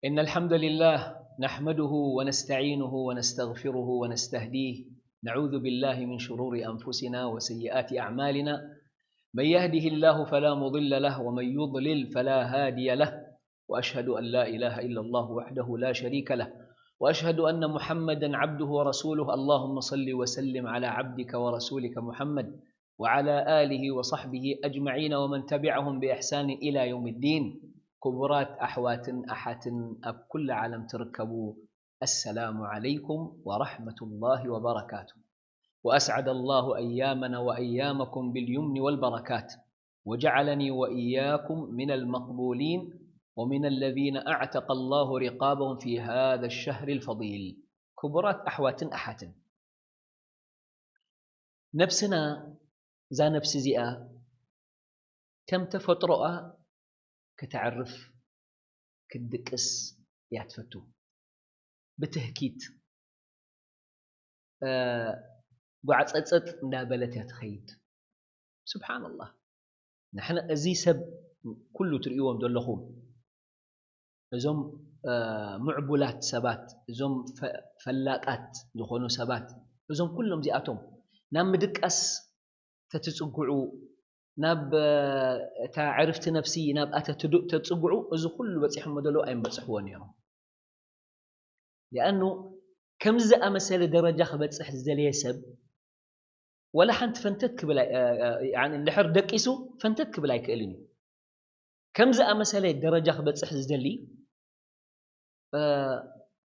إن الحمد لله نحمده ونستعينه ونستغفره ونستهديه. نعوذ بالله من شرور أنفسنا وسيئات أعمالنا. من يهده الله فلا مضل له ومن يضلل فلا هادي له. وأشهد أن لا إله إلا الله وحده لا شريك له. وأشهد أن محمدا عبده ورسوله. اللهم صل وسلم على عبدك ورسولك محمد وعلى آله وصحبه أجمعين ومن تبعهم بإحسان إلى يوم الدين. ክቡራት ኣሕዋትን ኣሓትን ኣብ ኩሉ ዓለም ትርከቡ፣ السلام عليكم ورحمة الله وبركاته. وأسعد الله أيامنا وأيامكم باليمن والبركات، وجعلني وإياكم من المقبولين ومن الذين أعتق الله رقابهم في هذا الشهر الفضيل. ክቡራት ኣሕዋትን ኣሓትን፣ ነብስና፣ እዛ ነብሲ እዚኣ ከም ተፈጥሮኣ ከተዕርፍ፣ ክትድቅስ እያ ትፈቱ። ብትህኪት፣ እ፣ ጓዕጸጸጥ እንዳበለት እያ ትኸይድ። ስብሓንላህ። ንሕና፣ እዚ ሰብ፣ ኩሉ ትርእይዎም ዘለኹም፣ እዞም፣ እ፣ ምዕቡላት ሰባት፣ እዞም ፈ-፣ ፈላጣት ዝኾኑ ሰባት፣ እዞም ኩሎም እዚኣቶም ናብ ምድቃስ ተትጽግዑ፣ ናብ፣ እ፣ እታ ዕርፍቲ ነብሲ ናብኣ ተትዱ-፣ ተትጽግዑ፣ እዚ ኩሉ በጺሖሞ ዘለዉ ኣይምበጽሕዎ ነይሮም። ሊኣኑ ከምዚ ዝኣመሰለ ደረጃ ክበጽሕ ዝደለየ ሰብ፣ ወላ ሓንቲ ፈንተት ክብል ኣይ-፣ እ፣ እ፣ ያኒ እንድሕር ደቂሱ ፈንተት ክብል ኣይክእልን እዩ። ከም ዝኣመሰለ ደረጃ ክበጽሕ ዝደሊ፣ እ፣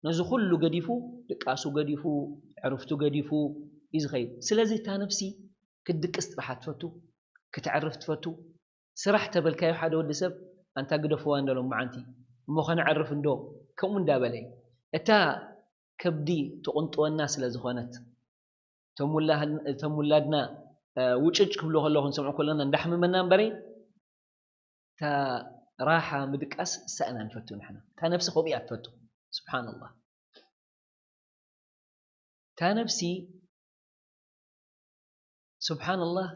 ነዚ ኩሉ ገዲፉ፣ ድቃሱ ገዲፉ፣ ዕርፍቱ ገዲፉ እዩ ዝኸይድ። ስለዚ እታ ነብሲ ክትድቅስ ጥራሕ ትፈቱ፣ ክትዕርፍ ትፈቱ። ስራሕ ተበልካዮ ሓደ ወዲ ሰብ፣ ኣንታ ግደፍዋ እንዶ ሎመዓንቲ፣ እሞ ከነዕርፍ እንዶ፣ ከምኡ እንዳበለ፣ እታ ከብዲ ትቕንጥወና ስለ ዝኾነት፣ እቶም ውላ-፣ እቶም ውላድና፣ እ፣ ውጭጭ ክብሉ ከለኹ ክንሰምዖ ከለና እንዳሕመመና እምበረይ፣ እታ ራሓ ምድቃስ እሳ ኢና ንፈቱ ንሕና። እታ ነብሲ ከምኡ እያ ትፈቱ። ስብሓንላህ። እታ ነብሲ፣ ስብሓንላህ፣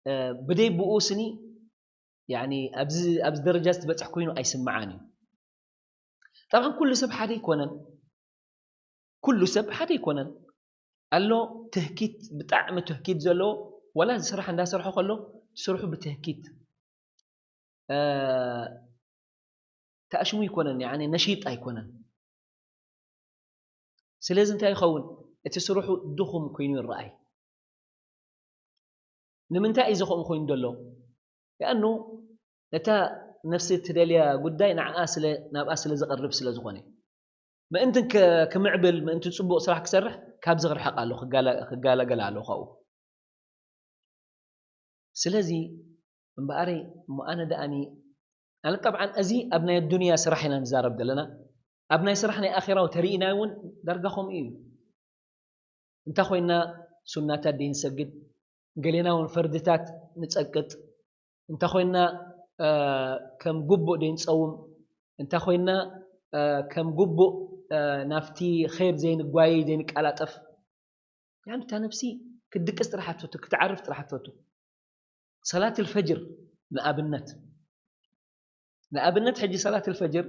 እ፣ ብደይ ብኡ ስኒ፣ ያኒ፣ ኣብዚ፣ ኣብዚ ደረጃ እዚ ትበጽሕ ኮይኑ ኣይስምዓን እዩ። ጠብዓን ኩሉ ሰብ ሓደ ኣይኮነን። ኩሉ ሰብ ሓደ ኣይኮነን። ኣሎ ትህኪት፣ ብጣዕሚ ትህኪት ዘለዎ፣ ወላ እዚ ስራሕ እንዳሰርሖ ከሎ፣ ስርሑ ብትህኪት፣ እ፣ ተኣሽሙ ኣይኮነን፣ ያኒ፣ ነሺጥ ኣይኮነን። ስለዚ እንታይ ይኸውን? እቲ ስርሑ ድኹም ኮይኑ ይረኣይ። ንምንታይ እዩ እዚ ከምኡ ኮይኑ ዘሎ? ሊኣኑ እታ ነፍሲ እትደልያ ጉዳይ ንዓኣ ስለ፣ ናብኣ ስለ ዝቐርብ ስለ ዝኾነ። ምእንቲ ከ-፣ ክምዕብል፣ ምእንቲ ጽቡቕ ስራሕ ክሰርሕ፣ ካብዚ ክርሕቕ ኣሎ፣ ክጋላ-፣ ክጋላገል ኣሎ ካብኡ። ስለዚ እምበኣረይ እሞ ኣነ ደኣኒ፣ ኣነ ጠብዓን እዚ ኣብ ናይ ኣዱንያ ስራሕ ኢና ንዛረብ ዘለና። ኣብ ናይ ስራሕ ናይ ኣኼራዊ ተርኢናዮ እውን ዳርጋ ከምኡ እዩ። እንተ ኮይና ሱናታት ደይንሰግድ፣ ገሌና እውን ፈርድታት ንጸቅጥ፣ እንተ ኮይና፣ እ፣ ከም ግቡእ ደይንጸውም፣ እንተ ኮይና፣ እ፣ ከም ግቡእ፣ እ፣ ናብቲ ኸይር ዘይንጓየይ፣ ዘይንቀላጠፍ፣ ያኒ እታ ነብሲ ክትድቅስ ጥራሕ ትፈቱ፣ ክትዓርፍ ጥራሕ ትፈቱ። ሰላት ልፈጅር ንኣብነት፣ ንኣብነት ሕጂ ሰላት ልፈጅር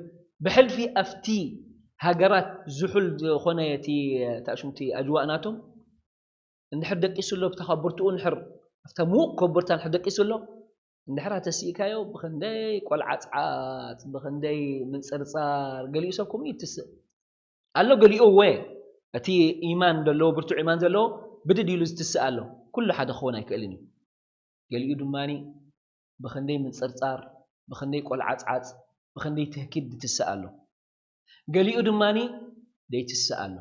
ብሕልፊ ኣብቲ ሃገራት ዝሑል ዝኾነ እቲ፣ እቲ ኣሽሙቲ ኣጅዋእ ናቶም እንድሕር ደቂሱ ኣሎ፣ ኣብታ ከቦርትኡ እንድሕር፣ ኣብታ ምዉቕ ከቦርታ እንድሕር ደቂሱ ኣሎ፣ እንድሕር ኣተሲእካዮ ብኽንደይ ቆልዓጽዓጽ፣ ብኽንደይ ምንጽርጻር፣ ገሊኡ ሰብ ከምኡ ይትስእ ኣሎ። ገሊኡ እወ፣ እቲ ኢማን ዘለዎ፣ ብርቱዕ ኢማን ዘለዎ ብድድ ኢሉ ዝትስእ ኣሎ። ኩሉ ሓደ ክኸውን ኣይክእልን እዩ። ገሊኡ ድማኒ ብኽንደይ ምንጽርጻር፣ ብኽንደይ ቆልዓጽዓጽ፣ ብኽንደይ ትህኪት ዝትስእ ኣሎ። ገሊኡ ድማኒ ዘይትስእ ኣሎ።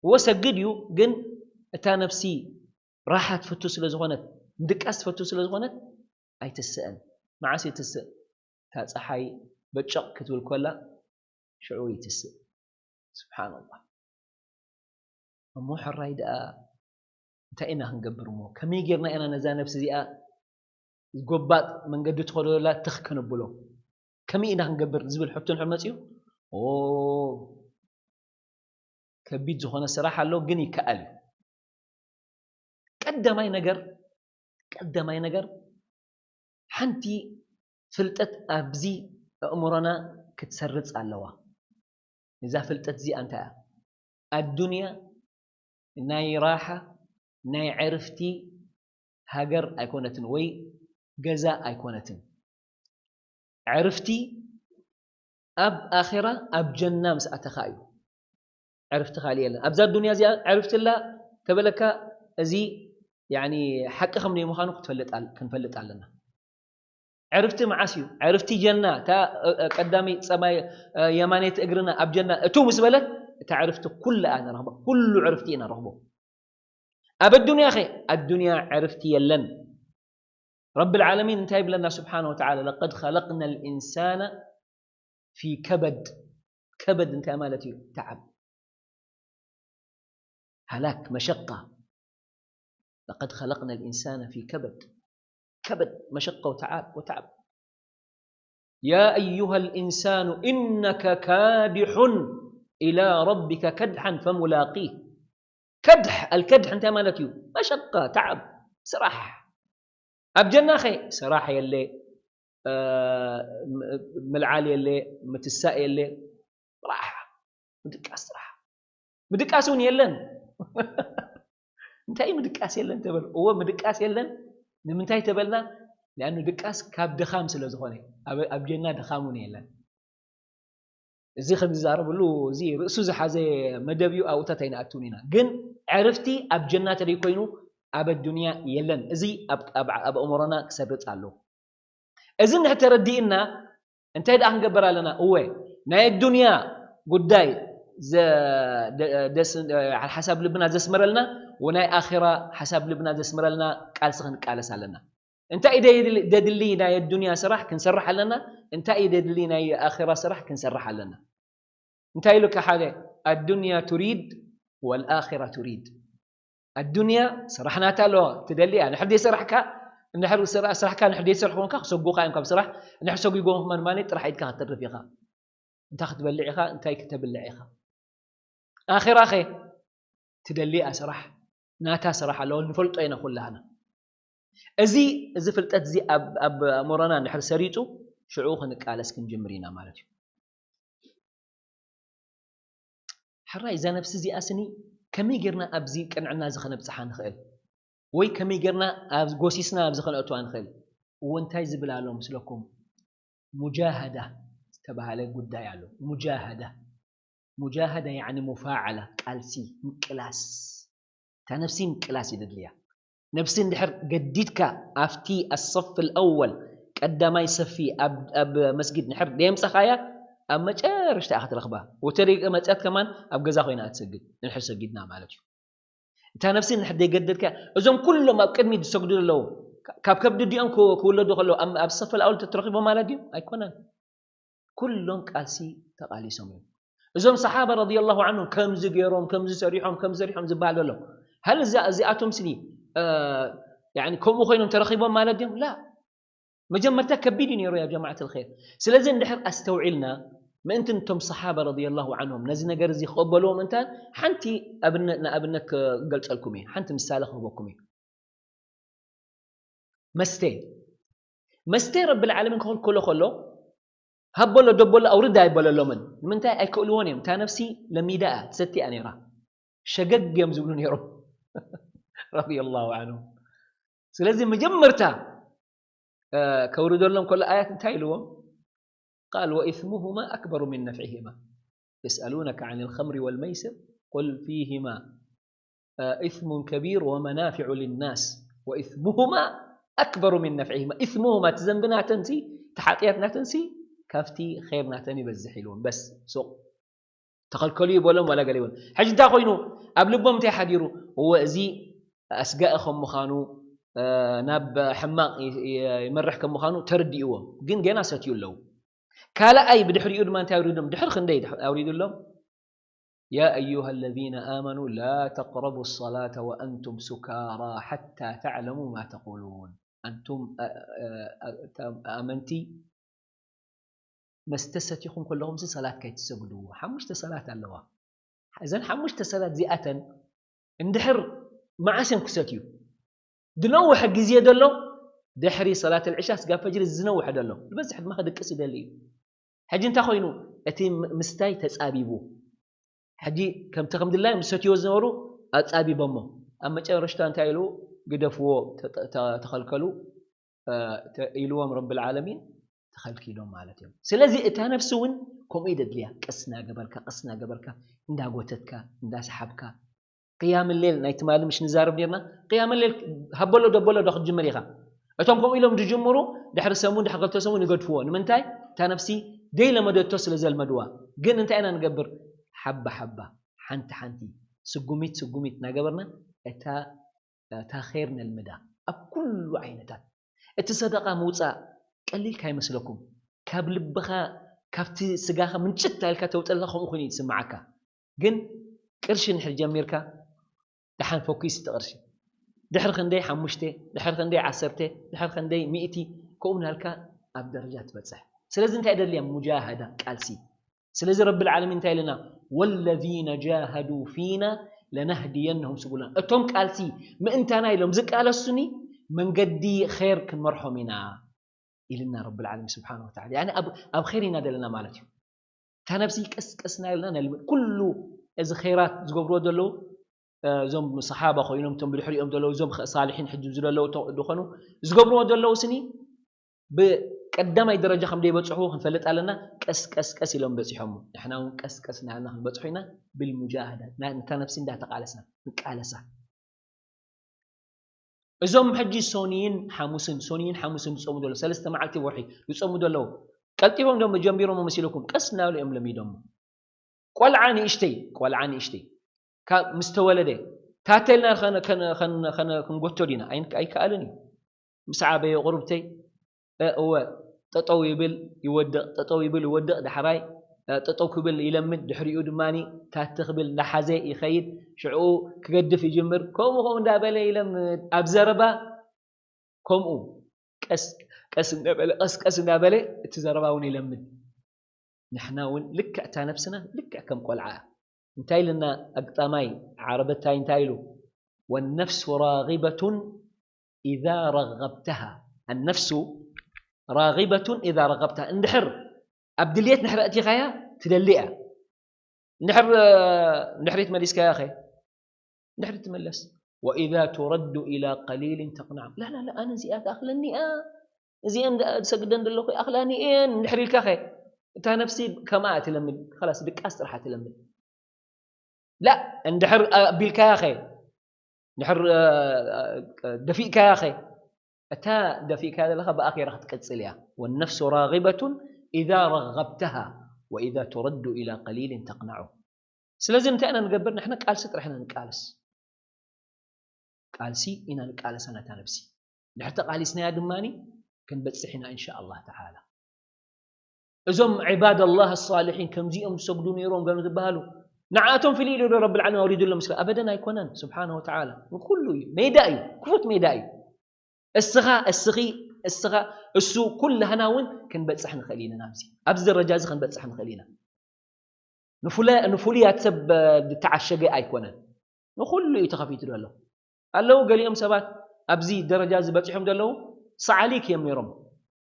እወ ሰግድ እዩ፣ ግን እታ ነብሲ ራሓ ትፈቱ ስለ ዝኾነት፣ ምድቃስ ትፈቱ ስለ ዝኾነት ኣይትስእን። መዓስ እዩ ትስእ? እታ ጸሓይ በጨቕ ክትብል ኮላ ሽዑ ይትስእ። ስብሓንላህ። እሞ ሕራይ ደኣ እንታይ ኢና ክንገብር እሞ? ከመይ ጌርና ኢና ነዛ ነብሲ እዚኣ ጎባጥ መንገዲ ትኸዶ ዘላ ትኽ ከነብሎ? ከመይ ኢና ክንገብር ዝብል ሕቶ እንድሕር መጺኡ፣ ኦ፣ ከቢድ ዝኾነ ስራሕ ኣሎ፣ ግን ይከኣል እዩ። ቀዳማይ ነገር፣ ቀዳማይ ነገር፣ ሓንቲ ፍልጠት ኣብዚ ኣእምሮና ክትሰርጽ ኣለዋ። እዛ ፍልጠት እዚኣ እንታይ እያ? ኣዱንያ ናይ ራሓ፣ ናይ ዕርፍቲ ሃገር ኣይኮነትን ወይ ገዛ ኣይኮነትን። ዕርፍቲ ኣብ ኣኼራ ኣብ ጀና ምስ ኣተኻ እዩ። ዕርፍቲ ካልእ የለን። ኣብዛ ኣዱንያ እዚኣ ዕርፍቲ ኣላ ተበለካ፣ እዚ ያኒ ሓቂ ከም ዘይምዃኑ ክትፈልጥ ኣል-፣ ክንፈልጥ ኣለና። ዕርፍቲ መዓስ እዩ? ዕርፍቲ ጀና፣ እታ፣ እ፣ እ፣ ቀዳመይ ጸባይ፣ እ፣ የማነይቲ እግርና ኣብ ጀና እቱ ምስ በለት፣ እታ ዕርፍቲ ኩላ ኢና ንረኽባ። ኩሉ ዕርፍቲ ኢና ንረኽቦ። ኣብ ኣዱንያ ኸ? ኣዱንያ ዕርፍቲ የለን። ረብል ዓለሚን እንታይ ይብለና ስብሓነ ወተዓላ? "ለቀድ ኸለቅና ልኢንሳነ ፊ ከበድ።" ከበድ እንታይ ማለት እዩ? ተዓብ። ሃላክ፣ መሸቃ። "ለቀድ ኸለቅና ልኢንሳነ ፊ ከበድ።" ከበድ፣ መሸቃ ወተዓብ፣ ወተዓብ። "ያ ኣዩሃ ልኢንሳኑ ኢነከ ካዲሑን ኢላ ረቢከ ከድሓን ፈሙላቂህ።" ከድሕ፣ ኣልከድሕ እንታይ ማለት እዩ? መሸቃ፣ ተዓብ፣ ስራሕ። ኣብ ጀና ኸ ስራሕ የለ፣ እ፣ ም-፣ ምልዓል የለ፣ ምትሳእ የለ፣ ራሓ፣ ምድቃስ ጥራሕ። ምድቃስ እውን የለን። እንታይ ምድቃስ የለን ተበል? እወ፣ ምድቃስ የለን። ንምንታይ ተበልና? ሊኣኑ ድቃስ ካብ ድኻም ስለ ዝኾነ፣ ኣብ፣ ኣብ ጀና ድኻም እውን የለን። እዚ ከም ዝዛረብሉ፣ እዚ ርእሱ ዝሓዘ መደብ እዩ፣ ኣብኡታት ኣይንኣትውን ኢና። ግን ዕርፍቲ ኣብ ጀና ተደይ ኮይኑ ኣብ ኣዱንያ የለን። እዚ ኣብ፣ ኣብ፣ ኣብ ኣእምሮና ክሰርጽ ኣለዎ። እዚ እንድሕር ተረዲእና፣ እንታይ ደኣ ክንገብር ኣለና? እወ፣ ናይ ኣዱንያ ጉዳይ ዘ-፣ ደ-፣ ደስ-፣ ሓሳብ ልብና ዘስምረልና፣ ወናይ ኣኼራ ሓሳብ ልብና ዘስምረልና ቃልሲ ክንቃለስ ኣለና። እንታይ እዩ ደድሊ-፣ ደድሊ ናይ ኣዱንያ ስራሕ ክንሰርሕ ኣለና፣ እንታይ እዩ ደድሊ ናይ ኣኼራ ስራሕ ክንሰርሕ ኣለና። እንታይ ኢሉካ ሓደ? ኣዱንያ ቱሪድ ወልኣኺራ ቱሪድ። ኣዱንያ ስራሕ ናታ ኣለዋ፣ ትደሊ እያ። ንሕር ደይሰራሕካ፣ እንድሕር ስራ-፣ ስራሕካ ንሕር ደይሰርሑ ኮንካ ክሰጉኻ እዮም ካብ ስራሕ፣ እንድሕር ሰጒጎም ከማን ማኒ ጥራሕ ኢድካ ክትተርፍ ኢኻ። እንታይ ክትበልዕ ኢኻ፣ እንታይ ክተብልዕ ኢኻ። ኣኺራ ኸ? ትደሊ እያ ስራሕ፣ ናታ ስራሕ ኣለዋ፣ ንፈልጦ ኢና ኩላህና። እዚ፣ እዚ ፍልጠት እዚ ኣብ፣ ኣብ ኣእምሮና እንድሕር ሰሪጹ፣ ሽዑ ክንቃለስ ክንጅምር ኢና ማለት እዩ። ሕራይ እዛ ነብሲ እዚኣ ስኒ ከመይ ጌርና ኣብዚ ቅንዕና እዚ ከነብጽሓ ንኽእል? ወይ ከመይ ጌርና ኣብ ጎሲስና ኣብዚ ከነእትዋ ንኽእል? እወ እንታይ ዝብል ኣሎ ምስለኩም? ሙጃሃዳ ዝተባህለ ጉዳይ ኣሎ። ሙጃሃዳ። ሙጃሃዳ ያዕኒ ሙፋዓላ፣ ቃልሲ፣ ምቅላስ። እታ ነፍሲ ምቅላስ እዩ ዘድልያ። ነፍሲ እንድሕር ገዲድካ ኣብቲ ኣሰፍ ኣልኣወል፣ ቀዳማይ ሰፊ ኣብ፣ ኣብ መስጊድ እንድሕር ደየምጻኻያ፣ ኣብ መጨረሽታ ኢኻ ትረኽባ። ወተደይ መጽያት ከማን ኣብ ገዛ ኮይና እያ ትሰግድ፣ እንድሕር ሰጊድና ማለት እዩ። እታ ነፍሲ እንድሕር ደይገደድካ፣ እዞም ኩሎም ኣብ ቅድሚት ዝሰግዱ ዘለዉ፣ ካብ ከብዲ ዲኦም ክው-፣ ክውለዱ ከለዉ፣ ኣብ፣ ኣብ ሰፍ ኣልኣወል ተረኺቦም ማለት ድዩ? ኣይኮነን። ኩሎም ቃልሲ ተቓሊሶም እዮም። እዞም ሰሓባ ረዲየላሁ ዐንሁም ከምዚ ገይሮም፣ ከምዚ ሰሪሖም፣ ከምዚ ሰሪሖም ዝበሃል ዘሎ። ሀል እዛ-፣ እዚኣቶም ስኒ፣ እ፣ ያዕኒ ከምኡ ኮይኖም ተረኺቦም ማለት ድዮም? ላ። መጀመርታ ከቢድ እዩ ነይሩ ያ ጀማዓት ኣልኸይር። ስለዚ እንድሕር ኣስተውዒልና፣ ምእንቲ እቶም ሰሓባ ረዲየላሁ ዐንሁም ነዚ ነገር እዚ ክቕበልዎም እንተ ሓንቲ ኣብነ-፣ ንኣብነት ክገልጸልኩም እየ፣ ሓንቲ ምሳሌ ክህበኩም እየ። መስተ። መስተ ረብል ዓለሚን ክኽልክሎ ከሎ፣ ሃቦሎ፣ ደቦሎ፣ ኣውርድ ኣይበለሎምን። ንምንታይ? ኣይክእልዎን እዮም። እታ ነፍሲ ለሚዳ እያ፣ ትሰቲ እያ ነይራ። ሸገግ እዮም ዝብሉ ነይሮም። ረዲየላሁ ዐንሁም። ስለዚ መጀመርታ፣ እ፣ ከውርደሎም ከሎ ኣያት እንታይ ኢልዎም? ቃል ወኢስሙሁማ ኣክበሩ ሚን ነፍዒሂማ። የስኣሉነከ ዐኒል ኸምሪ ወልመይሲር ቁል ፊሂማ፣ እ፣ ኢስሙን ከቢር ወመናፊዑ ሊናስ ወኢስሙሁማ ኣክበሩ ሚን ነፍዒሂማ። ኢስሙሁማ፣ እቲ ዘንቢ ናተንሲ፣ እቲ ሓጥያት ናተንሲ፣ ካብቲ ኸይር ናተን ይበዝሕ ኢልዎም። በስ፣ ሱቕ። ተኸልከሉ ይበሎም ዋላ ገለ ይበሎም። ሕጂ እንታይ ኮይኑ? ኣብ ልቦም እንታይ ሓዲሩ? እወ፣ እዚ ኣስጋኢ ከም ምዃኑ፣ እ፣ ናብ ሕማቕ ይ-፣ ይ-፣ ይመርሕ ከም ምዃኑ ተረዲእዎም። ግን ገና ሰትዩ ኣለዉ። ካልኣይ ብድሕሪኡ ድማ እንታይ ኣውሪዶም? ድሕሪ ክንደይ ድሕ-፣ ኣውሪዱሎም? يا أيها الذين آمنوا لا تقربوا الصلاة وأنتم سكارى حتى تعلموا ما تقولون። ኣንቱም፣ እ፣ እ፣ እ፣ ኣመንቲ መስተ ሰቲኹም ከለኹምሲ ሰላት ከይትሰግድዎ። ሓሙሽተ ሰላት ኣለዋ። እዘን ሓሙሽተ ሰላት እዚኣተን እንድሕር መዓስ እዮም ክሰትዩ? ዝነውሐ ግዜ ዘሎ ድሕሪ ሰላት ኣልዕሻ ስጋብ ፈጅሪ ዝነውሐ ዘሎ። ዝበዝሕ ድማ ክድቅስ ይደሊ እዩ። ሕጂ እንታይ ኮይኑ? እቲ ም-፣ ምስታይ ተጻቢቡ። ሕጂ ከምቲ ከም ድላይ ምስ ሰትዮ ዝነበሩ ኣጻቢቦሞ፣ ኣብ መጨረሽታ እንታይ ኢሉ? ግደፍዎ፣ ተ- ተ- ተኸልከሉ፣ እ፣ ተ- ኢልዎም ረብል ዓለሚን፣ ተኸልኪሎም ማለት እዮም። ስለዚ እታ ነፍሲ እውን ከምኡ እዩ ደድልያ። ቀስ እናገበርካ፣ ቀስ እናገበርካ፣ እንዳጎተትካ፣ እንዳሰሓብካ፣ ቅያም ሌል ናይ ትማሊ ምሽ ንዛረብ ኔርና። ቅያም ሌል ሃበሎ ደበሎ ዶ ክትጅምር ኢኻ? እቶም ከምኡ ኢሎም ዝጅምሩ ድሕሪ ሰሙን፣ ድሕሪ ክልተ ሰሙን ይገድፍዎ። ንምንታይ? እታ ነፍሲ ደይ ለመደቶ ስለ ዘልመድዋ። ግን እንታይ ኢና ንገብር? ሓባ ሓባ፣ ሓንቲ ሓንቲ፣ ስጉሚት ስጉሚት እናገበርና እታ እታ ኸይር ነልምዳ ኣብ ኩሉ ዓይነታት። እቲ ሰደቃ ምውፃእ ቀሊል ካይመስለኩም። ካብ ልብኻ፣ ካብቲ ስጋኻ ምንጭት ኢልካ ተውፅእ ኣለኻ፣ ከምኡ ኮይኑ እዩ ዝስምዓካ። ግን ቅርሺ እንድሕር ጀሚርካ፣ ደሓን ፎኪስ እቲ ቅርሺ። ድሕሪ ክንደይ ሓሙሽተ፣ ድሕሪ ክንደይ ዓሰርተ፣ ድሕሪ ክንደይ ሚእቲ፣ ከምኡ እናልካ ኣብ ደረጃ ትበፅሕ። ስለዚ እንታይ ደልያ? ሙጃሃዳ፣ ቃልሲ። ስለዚ ረብል ዓለሚን እንታይ ኢለና? ወለዚነ ጃሃዱ ፊና ለነህድየነሁም ስቡለና። እቶም ቃልሲ ምእንታና ኢሎም ዝቃለሱኒ መንገዲ ኸይር ክንመርሖም ኢና ኢልና ረብል ዓለሚን ስብሓነ ወተዓላ። ያኒ ኣብ፣ ኣብ ኸይር ኢና ዘለና ማለት እዩ። እታ ነብሲ ቀስ ቀስ እናበልና ነልምድ። ኩሉ እዚ ኸይራት ዝገብርዎ ዘለዉ፣ እ፣ እዞም ሰሓባ ኮይኖም፣ እቶም ብድሕሪኦም ዘለዉ፣ እዞም ኸ-፣ ሳልሒን ሕጂ ዝደለዉ ቶ-፣ ዝኾኑ ዝገብርዎ ዘለዉ ስኒ ብቀዳማይ ደረጃ ከም ደይበጽሑ ክንፈልጥ ኣለና። ቀስ ቀስ ቀስ ኢሎም በጺሖም። ንሕና እውን ቀስ ቀስ እናበልና ክንበጽሖ ኢና። ብልሙጃሃዳ፣ ና-፣ ነታ ነብሲ እንዳተቃለስና ንቃለሳ። እዞም ሕጂ ሶኒን ሓሙስን፣ ሶኒን ሓሙስን ዝጾሙ ዘለዉ፣ ሰለስተ መዓልቲ ወርሒ ዝጾሙ ዘለዉ፣ ቀልጢፎም ዶ ጀሚሮም መሲልኩም? ቀስ እናበሉ እዮም ለሚዶሞ። ቆልዓ ንእሽተይ፣ ቆልዓ ንእሽተይ፣ ካብ ምስ ተወለደ፣ ታተ ኢልና ከነ-፣ ከነ-፣ ከነ-፣ ከነ-፣ ክንጎቶ ዲና? ኣይን-፣ ኣይከኣልን እዩ። ምስ ዓበየ ቁሩብተይ፣ እ፣ እወ፣ ጠጠው ይብል፣ ይወድቕ፣ ጠጠው ይብል፣ ይወድቕ፣ ዳሕራይ፣ እ፣ ጠጠው ክብል ይለምድ፣ ድሕሪኡ ድማኒ ታተ ክብል እንዳሓዘ ይኸይድ፣ ሽዕኡ ክገድፍ ይጅምር። ከምኡ ከምኡ እንዳበለ ይለምድ። ኣብ ዘረባ ከምኡ ቀስ ቀስ እንዳበለ፣ ቀስ ቀስ እንዳበለ እቲ ዘረባ እውን ይለምድ። ንሕና እውን ልክዕ እታ ነብስና ልክዕ ከም ቆልዓ እያ። እንታይ ኢልና ኣግጣማይ ዓረበታይ እንታይ ኢሉ? "ወነፍሱ ራጊበቱን ኢዛ ረገብተሃ።" ኣነፍሱ ራጊበቱን ኢዛ ረገብተሃ። እንድሕር ኣብ ድልየት እንድሕር ኣእቲኻያ ትደሊ እያ። እንድሕር፣ እንድሕር ትመሊስካያ ኸ? እንድሕር ትመለስ። "ወኢዛ ቱረዱ ኢላ ቀሊልን ተቅናዕ። ላ፣ ላ፣ ላ፣ ኣነ እዚኣ ትኣኽለኒ እያ። እዚአን ዳ-፣ ዝሰግደን ዘለኹ ይኣኽላኒ እየን" እንድሕር ኢልካ ኸ? እታ ነፍሲ ከምኣ ትለምድ። ኸላስ ድቃስ ጥራሕ ትለምድ። ላ፣ እንድሕር ኣቢልካያ ኸ? እንድሕር፣ እ፣ እ፣ ደፊእካያ ኸ? እታ ደፊእካያ ዘለኻ ብኣኼራ ክትቅጽል እያ። "ወነፍሱ ራጊበቱን ኢዛ ረገብተሃ ወኢዛ ቱረዱ ኢላ ቀሊልን ተቅናዑ።" ስለዚ እንታይ ኢና ንገብር? ንሕና ቃልሲ ጥራሕ ኢና ንቃለስ። ቃልሲ ኢና ንቃለሳ ነታ ነብሲ። እንድሕር ተቃሊስናያ ድማኒ ክንበጽሕ ኢና ኢንሻ ኣላህ ተዓላ። እዞም ዒባድ ኣላህ ኣሳሊሒን ከምዚኦም ዝሰግዱ ነይሮም ገም ዝበሃሉ ንዓቶም ፍልይ ኢሉ ዶ ረብል ዓለሚን ኣውሪዱሎም? ስለ ኣበደን ኣይኮነን። ስብሓነ ወተዓላ ንኩሉ እዩ። ሜዳ እዩ። ክፉት ሜዳ እዩ። እስኻ፣ እስኺ፣ እስኻ፣ እሱ ኩላህና እውን ክንበጽሕ ንኽእል ኢና ናብዚ። ኣብዚ ደረጃ እዚ ክንበጽሕ ንኽእል ኢና። ንፉለ-፣ ንፉሉያት ሰብ፣ እ፣ ዝተዓሸገ ኣይኮነን። ንኹሉ እዩ ተኸፊቱ ዘሎ። ኣለዉ ገሊኦም ሰባት ኣብዚ ደረጃ እዚ በጺሖም ዘለዉ ሰዓሊክ እዮም ነይሮም።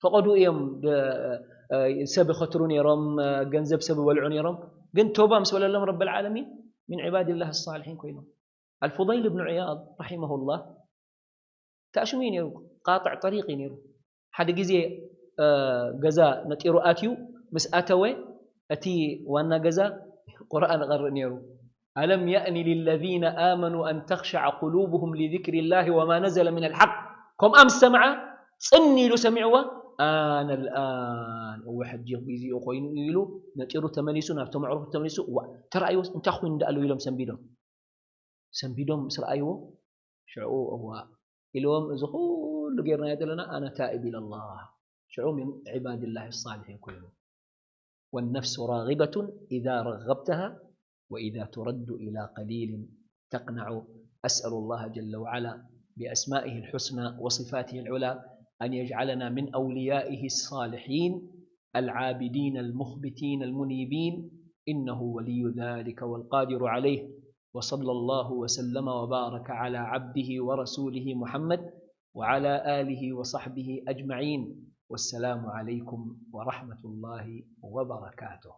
ፈቐዱ እዮም ደ-፣ እ፣ ሰብ ይኸትሩ ነይሮም፣ እ፣ ገንዘብ ሰብ ይበልዑ ነይሮም። ግን ተውባ ምስ በለሎም ረብል ዓለሚን ሚን ዒባድላህ ሳሊሒን ኮይኖም። ኣልፉዳይል ብኑ ዕያድ ረሒመሁላህ ታሽሙ እዩ ነይሩ፣ ቃጥዕ ጠሪቕ እዩ ነይሩ። ሓደ ግዜ፣ እ፣ ገዛ ነጢሩ ኣትዩ፣ ምስ ኣተወ እቲ ዋና ገዛ ቁርኣን ይቐርእ ነይሩ። "ኣለም የእኒ ሊለዚነ ኣመኑ ኣን ተኽሸዐ ቁሉብሁም ሊዚክሪላሂ ወማ ነዘለ ሚነል ሓቅ።" ከምኣ ምስ ሰምዓ፣ ጽን ኢሉ ሰሚዕዋ፣ "ኣነ ልኣን፣ እወ፣ ሕጂ ግዜኡ ኮይኑ" ኢሉ ነጢሩ ተመሊሱ፣ ናብቶም ኣዕሩኹ ተመሊሱ፣ "እዋ፣ ተራእይዎስ እንታይ ኮይኑ ደኣ ኣሎ?" ኢሎም ሰንቢዶም። ሰንቢዶም ምስ ረኣይዎ፣ ሽዑ፣ "እዋ" ኢልዎም፣ "እዚ ኩሉ ጌርናዮ ዘለና ኣነ ታኢብ ኢለላህ." ሽዑ ሚን ዒባድላሂ ሳሊሒን ኮይኑ። "ወነፍሱ ራጊበቱን ኢዛ ረገብተሃ ወኢዛ ቱረዱ ኢላ ቀሊልን ተቅነዑ። أسأل الله جل وعلا بأسمائه الحسنى وصفاته العلى أن يجعلنا من أوليائه الصالحين العابدين المخبتين المنيبين، إنه ولي ذلك والقادر عليه. وصلى الله وسلم وبارك على عبده ورسوله محمد وعلى آله وصحبه أجمعين. والسلام عليكم ورحمة الله وبركاته.